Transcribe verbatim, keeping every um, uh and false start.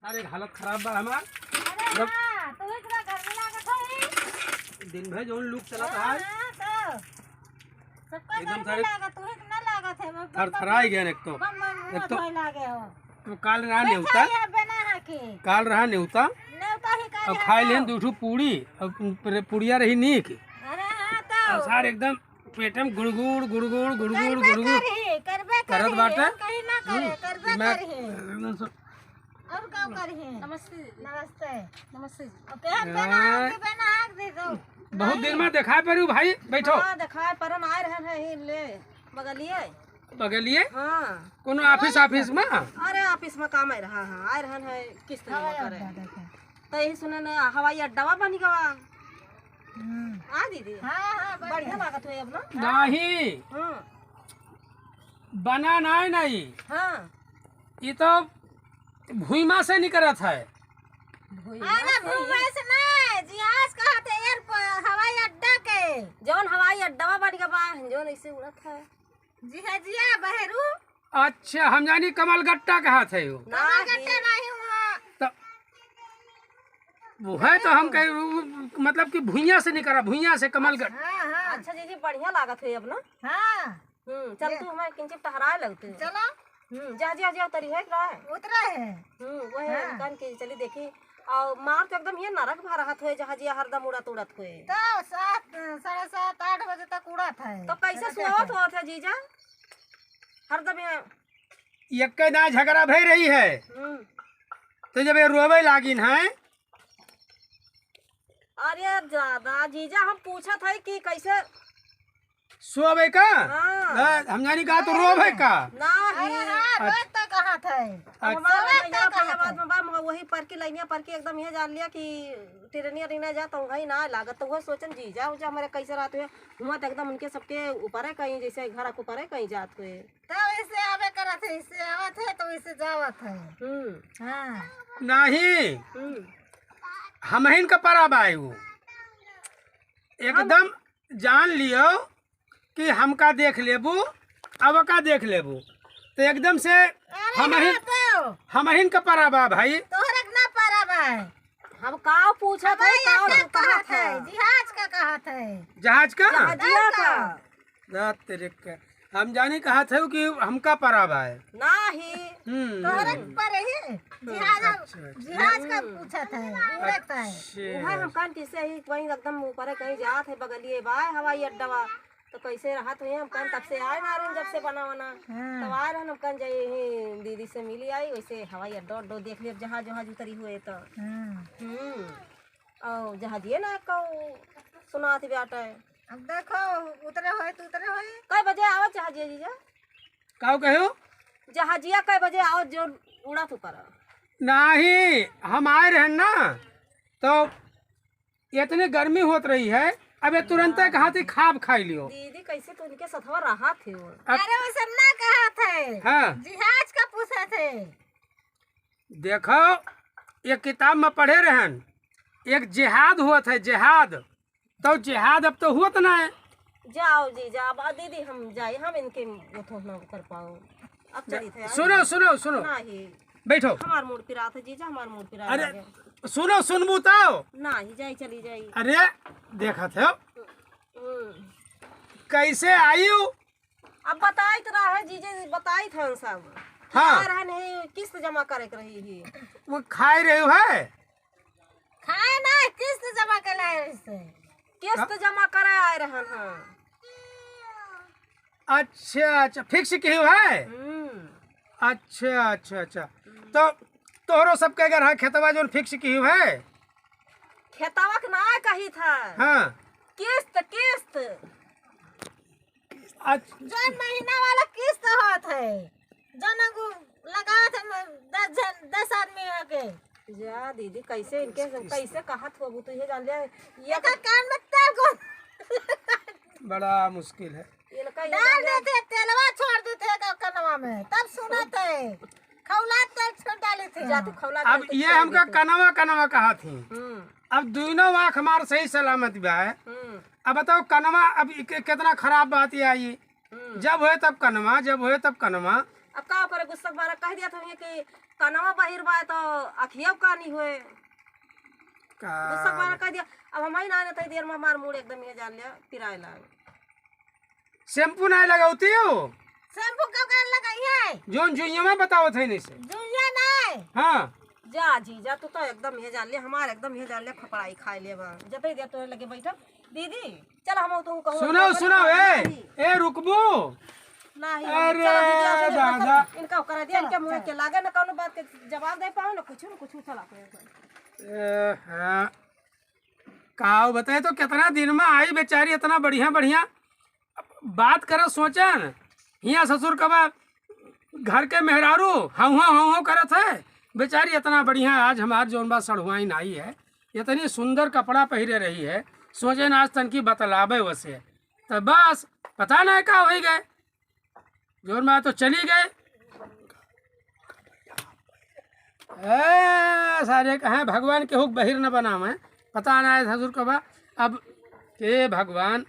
अरे, हालत खराब बा हमार। अरे जब हाँ, तू ही इतना गर्मी लागत है। दिन भर जौन लू चलत है। हाँ, तो सबका एकदम गर्मी सारे लागत, तू ही इतना लागत है। बम, बम, थरथराई गए एक तो। बम, बम, मुंह एक तो धोए लागे हो। तो काल रहा नेवता। ये बिना है कि? काल रहा नेवता। नेवता ही काल अब है खाए लेन तो। दू ठो पूड़ी, अब पुड़िया रही नीक। अरे हाँ, तो। और सार एकदम पेट में गुड़गुड़, गुड़गुड़, गुड़गुड़, करबे गुड़गुड़। करही, करबे करत करही, बाटे। और कहीं ना करे, हम्म, करबे दिमाग करही। एकदम से और का करही? नमस्ते दीदी। नमस्ते। नमस्ते जी। अब केहन हाँ। बेना आग दे, बेना आग दे दो। बहुत दिन में देखाए पड़ू भाई, बैठो। हाँ, देखाए परन आए रहन है ही ले, बगलिए। बगलिए? हाँ। कोनो ऑफिस, ऑफिस में? अरे, ऑफिस में काम आए रहा, हाँ, आए रहन है किस्त जमा हवाई करे। अड्डा देखे। तो यही सुने न, हवाई अड्डावा बन गवा। हम्म। हाँ दीदी। हाँ, हाँ, बन बढ़िया गया। लागत हुए अब ना। नहीं। हाँ। बना नहीं, नहीं। हाँ। ये तो भुइमा से निकलत है। भुइमा अरे, से? भुइमा से नहीं, जहाज कहा थे, एयर प-, हवाई अड्डा के। जौन हवाई अड्डावा बन गवा, जौन ऐसे उड़त है। जी हाँ, जी हाँ, बहरू। अच्छा, हम जानी कमलगट्टा कहा थे वो। कमलगट्टा नहीं हुआ। तो वो है तो हम कहे, वो, मतलब कि भुइयां से निकला, भुइयां से कमलगट्टा। हाँ, हाँ। अच्छा जीजी, बढ़िया लागत है अब ना। हाँ। हम्म, चल ये। तू हमारे किंचित टहराए लगते हैं। चलो। हम्म, जा, जा, जा, उतरी है, उतरा है। उतरा है। हम्म, वो है हाँ। इनकान के चली देखी। और मार तो एकदम ये नरक भा रहत हुए, जहाजिया हरदम उड़त उड़त हुए। तो सात, साढ़े सात, आठ बजे तक उड़त है। तो कैसे सोवत होत है जीजा? हरदम ये एक्के दाईं झगड़ा भई रही है। हम्म। तो जब ये रोवे लागिन है। अरे दादा, जीजा हम पूछत है कि कैसे सोवे का? हाँ। हाँ, हम जानी कहा तो रोवे का? ना अरे ही। हाँ, रोज तो कहा था। अब हमारा सोवे तो भैया कहा भैया था। बाद में बा, वही पर की लाइनिया पर की एकदम ये जान लिया कि टिरनिया रिना जा तो वही ना लागत, तो वो सोचन जीजा उजा हमारे कैसे रहत हुए, हुआ तो एकदम उनके सबके ऊपरे कहीं, जैसे घर के ऊपरे कहीं जात हुए। तो ऐसे आवे करत है, इससे आवत है तो इससे जावत है। हम्म। हाँ। नहीं। हम्म। हमहिन का परा बा उ। एकदम जान लियो कि हमका देख लेबू, अब का देख लेबू। तो एकदम से अरे हमहिन, हाँ तो। हमहिन का परा बा भाई। तोहरे के ना परा बा। हम काव पूछत है, हवाई काव अड्डा तू कहत कहत है, है? जहाज का कहत है। जहाज का? जहाजिया का। का। रात तेरे का। हम जानी कहत है कि हमका परा बा है। नाही। हम्म, तोहरे हम्म। पर ही। जहाज, अच्छा, अच्छा। जहाज का हम्म। पूछत है, उड़त है। अच्छा। वह हम कान किसे ही वहीं एकदम ऊपर कहीं जात है, बगलिए बा हवाई अड्डा बा। तो कैसे रहत हुए हम कान तब से आए ना रहन, जब से बना बना। हाँ। तब आए रहन हम कान जाए ही दीदी से मिली आई, वैसे हवाई अड्डा अड्डो देख लिया, जहाज जहाज उतरी हुए तो। हाँ। हम्म। और जहाजिए ना कहू सुनात बाटे। अब देखो, उतरे होई तो उतरे होई। कै बजे आवत जहाजिया जीजा? काऊ कहो? जहाजिया कै बजे आवत जो उड़त ऊपर? नाही, हम आए रहन ना, तो इतनी गर्मी होत रही है, अब ये तुरंते कहा थी खाब खाई लियो। दीदी, कैसे तो उनके सथवा रहा थे वो? अब अरे, वो सब ना कहा थे। हाँ। जहाज का पूछा थे। देखो, एक किताब में पढ़े रहन, एक जिहाद होत है, जिहाद। तो जिहाद अब तो होत ना है। जाओ जी, जाओ। अब दीदी हम जाए, हम इनके वो तो ना कर पाओ। अब चली थे, सुनो, सुनो, सुनो। नाही। बैठो। हमार मूड पिरात है जीजा, हमार मूड पिरात अरे, है। सुनो, सुनबू तो। नाही, जाई, चली जाई। अरे, देखत है। हम्म। कैसे आयु? अब बताइत रहे जीजे, बताइत हन सब। हाँ। आ रहा नहीं, किस्त जमा करे के रही ही। वो खाए रहे है? खाए ना, किस्त जमा करे आए रहे से। किस्त हाँ। जमा करे आए रहन, हाँ। अच्छा, अच्छा, फिक्स किहू है? हम्म। अच्छा, अच्छा, अच्छा। हम्म। तो तोहरो सबके घर है खेतवा जोन फिक्स किहू है? खेतवा के ना कही था। हाँ। किस्त, किस्त। अच्छा। जौन महीना वाला किस्त होत है, जौन अगु लगावत है म-, दस जन, दस आदमी होके। जा दीदी, कैसे इनके, कैसे कहत होबू, तू ये जान ले, ये एकर कान में तेल को बड़ा मुश्किल है। इनका ये डाल जान ले। देते, तेलवा छोड़ देते हैं का कनवा में, तब सुनत है। खौला तेल छोड़ डाले थे जा हम। तू खौला अब तेल ये छोड़ हमका देते। कनवा, कनवा कहा थी। हम्म। अब दोनों आँख हमार सही सलामत बा है। हम्म। अब बताओ कनवा अब इ-, के-, कितना खराब बात ये आई। हम्म। जब होए तब कनवा, जब होए तब कनवा। अब का करे, गुस्सा के मारा कह दिया था उन्हें कि तनवा बहिर बा तो अखिया कानी होए। का गुस्सा पारा कर दिया। अब हम ही ना, ना तई देर में हमार मूड एकदम ये जान लिया, पिराए लाग। शैम्पू ना लगावती हो? शैम्पू कब कर लगाई है? जोन जुइया में बतावत है नहीं से। जुइया नहीं। हाँ। जा जीजा, तू तो एकदम ये जान ले, हमार एकदम ये जान ले, खपड़ाई खाए ले बा। जब ही दे तोरे लगे बैठब, दीदी, चल हम तो कहूँ सुनो, सुनो, ए, ए, रुकबू? नहीं, अरे, चलो दीदी, ऐसे देखो, दादा। इनका करा दिया, इनके मुँह के लागे ना कौनो बात के जवाब दे पाओ ना, कुछ ना कुछ चला। ए, हाँ। का बताए तो कितना दिन में आई बेचारी, इतना बढ़िया, बढ़िया बात करत सोचन, हियाँ ससुर कबा घर के मेहरारू हौं हौं हौं करत है। बेचारी इतना बढ़िया आज हमार जौन बा सढ़ुआइन आई है, इतनी सुंदर कपड़ा पहिरे रही है, सोचन आज तनकी बतलावे वसे। तो बस पता नहीं का होई गए, जौन बा तो चली गए। ए, सारे कहाँ भगवान के हुक बहिर न बनावे, पता नहीं ससुर कबा। अब के भगवान